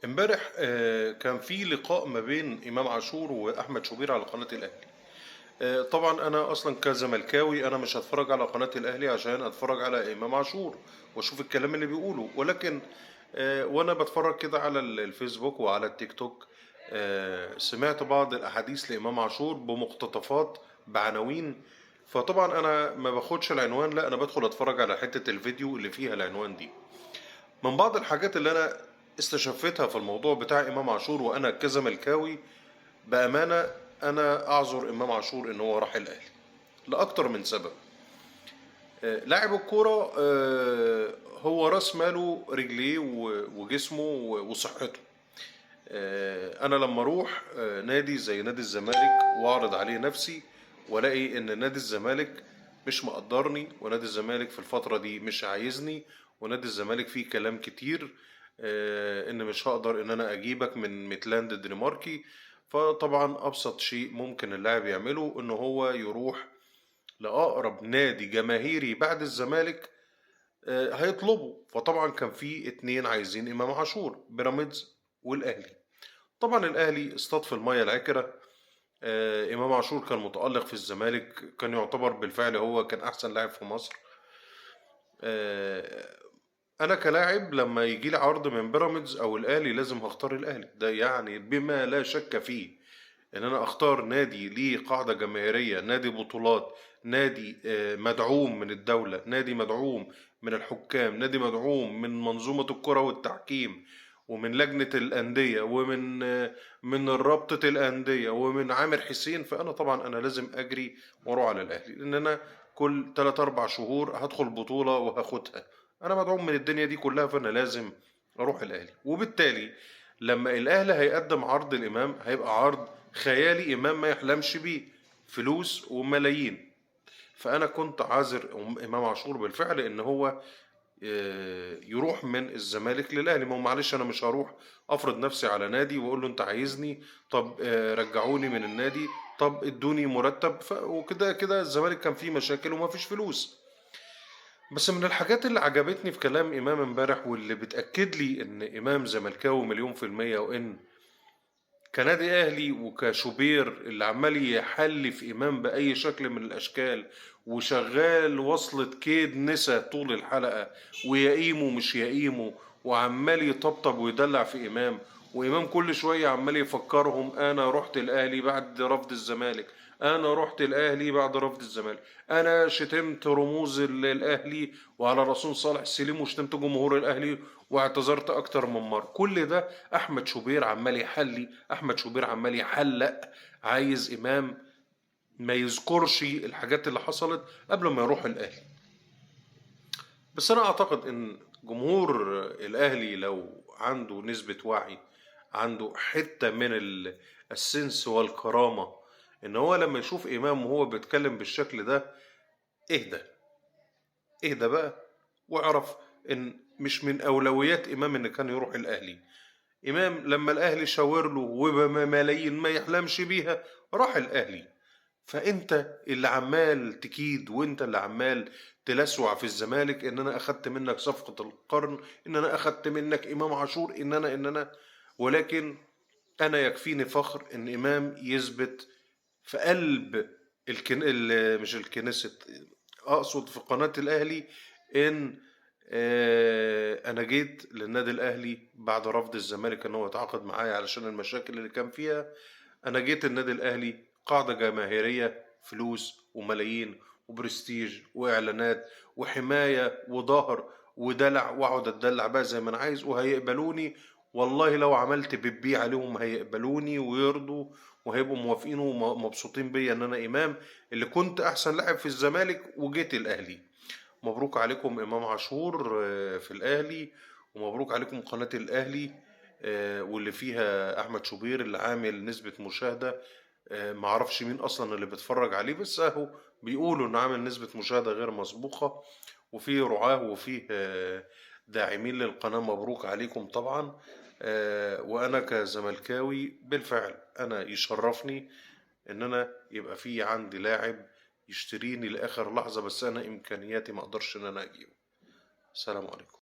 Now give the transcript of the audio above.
امبارح كان في لقاء ما بين امام عاشور واحمد شوبير على قناة الاهلي. طبعا انا اصلا كزملكاوي انا مش هتفرج على قناة الاهلي عشان اتفرج على امام عاشور واشوف الكلام اللي بيقوله، ولكن وانا بتفرج كده على الفيسبوك وعلى التيك توك، سمعت بعض الاحاديث لامام عاشور بمقتطفات بعناوين. فطبعا انا ما باخدش العنوان، لا انا بدخل اتفرج على حتة الفيديو اللي فيها العنوان دي. من بعض الحاجات اللي انا استشفتها في الموضوع بتاع امام عاشور، وانا كزملكاوي بامانه انا اعذر امام عاشور ان هو راح الاهلي لاكتر من سبب. لاعب الكورة هو راس ماله رجليه وجسمه وصحته. انا لما اروح نادي زي نادي الزمالك واعرض عليه نفسي والاقي ان نادي الزمالك مش مقدرني، ونادي الزمالك في الفترة دي مش عايزني، ونادي الزمالك فيه كلام كتير ان مش هقدر ان انا اجيبك من ميتلاند الدنماركي، فطبعا ابسط شيء ممكن اللاعب يعمله ان هو يروح لاقرب نادي جماهيري بعد الزمالك هيطلبه. فطبعا كان في اتنين عايزين امام عاشور، بيراميدز والاهلي. طبعا الاهلي اصطاد في المية العكره. امام عاشور كان متالق في الزمالك، كان يعتبر بالفعل هو كان احسن لاعب في مصر. انا كلاعب لما يجي لي عرض من بيراميدز او الاهلي لازم هختار الاهلي، ده يعني بما لا شك فيه ان انا اختار نادي ليه قاعدة جماهيرية، نادي بطولات، نادي مدعوم من الدولة، نادي مدعوم من الحكام، نادي مدعوم من منظومة الكره والتحكيم، ومن لجنة الاندية، ومن من رابطه الاندية، ومن عامر حسين. فانا طبعا انا لازم اجري واروح على الاهلي، لان انا كل 3 4 شهور هدخل بطوله وهاخدها، انا مدعوم من الدنيا دي كلها، فانا لازم اروح الاهلي. وبالتالي لما الاهلي هيقدم عرض الامام هيبقى عرض خيالي امام ما يحلمش بيه، فلوس وملايين. فانا كنت عاذر امام عاشور بالفعل ان هو يروح من الزمالك للاهلي. ما هو معلش انا مش هروح افرض نفسي على نادي واقول له انت عايزني، طب رجعوني من النادي، طب ادوني مرتب، وكده كده الزمالك كان فيه مشاكل وما فيش فلوس. بس من الحاجات اللي عجبتني في كلام امام امبارح واللي بتاكد لي ان امام زملكاوي 1,000,000%، وان كنادي اهلي وكشوبير اللي عمال يحلي في امام باي شكل من الاشكال وشغال وصلة كيد نسا طول الحلقة، ويقيمه مش يقيمه، وعمال يطبطب ويدلع في امام، وامام كل شوية عمال يفكرهم انا رحت الاهلي بعد رفض الزمالك، انا رحت الاهلي بعد رفض الزمالك، انا شتمت رموز الاهلي وعلى رسول صالح سليم، وشتمت جمهور الاهلي واعتذرت اكتر من مرة. كل ده احمد شوبير عمال يحلي، احمد شوبير عمال يحلق، عايز امام ما يذكرش الحاجات اللي حصلت قبل ما يروح الاهلي. بس انا اعتقد ان جمهور الاهلي لو عنده نسبه وعي، عنده حتة من السنس والكرامة، ان هو لما يشوف امام وهو بيتكلم بالشكل ده اهدى اهدى بقى، واعرف ان مش من اولويات امام ان كان يروح الاهلي. امام لما الاهلي شاور له وبملايين ما يحلمش بيها راح الاهلي. فانت اللي عمال تكيد وانت اللي عمال تلسوع في الزمالك ان انا اخدت منك صفقة القرن، ان انا اخدت منك امام عاشور، ان انا ان انا، ولكن انا يكفيني فخر ان امام يثبت في قلب مش الكنيست، اقصد في قناة الاهلي، ان انا جيت للنادي الاهلي بعد رفض الزمالك ان هو يتعاقد معايا علشان المشاكل اللي كان فيها. انا جيت النادي الاهلي قاعدة جماهيرية، فلوس وملايين وبرستيج واعلانات وحماية وظهر ودلع، واقعد اتدلع بقى زي ما انا عايز وهيقبلوني. والله لو عملت بيبي عليهم هيقبلوني ويرضوا وهيبقوا موافقين ومبسوطين بيا ان انا امام اللي كنت احسن لاعب في الزمالك وجيت الاهلي. مبروك عليكم امام عاشور في الاهلي، ومبروك عليكم قناة الاهلي واللي فيها احمد شوبير اللي عامل نسبة مشاهدة، معرفش مين اصلا اللي بيتفرج عليه، بس اهو بيقولوا انه عامل نسبة مشاهدة غير مسبوقة، وفيه رعاه وفيه داعمين للقناة. مبروك عليكم طبعا. وانا كزملكاوي بالفعل انا يشرفني ان انا يبقى في عندي لاعب يشتريني لاخر لحظة، بس انا امكانياتي ما اقدرش ان انا اجيبه. السلام عليكم.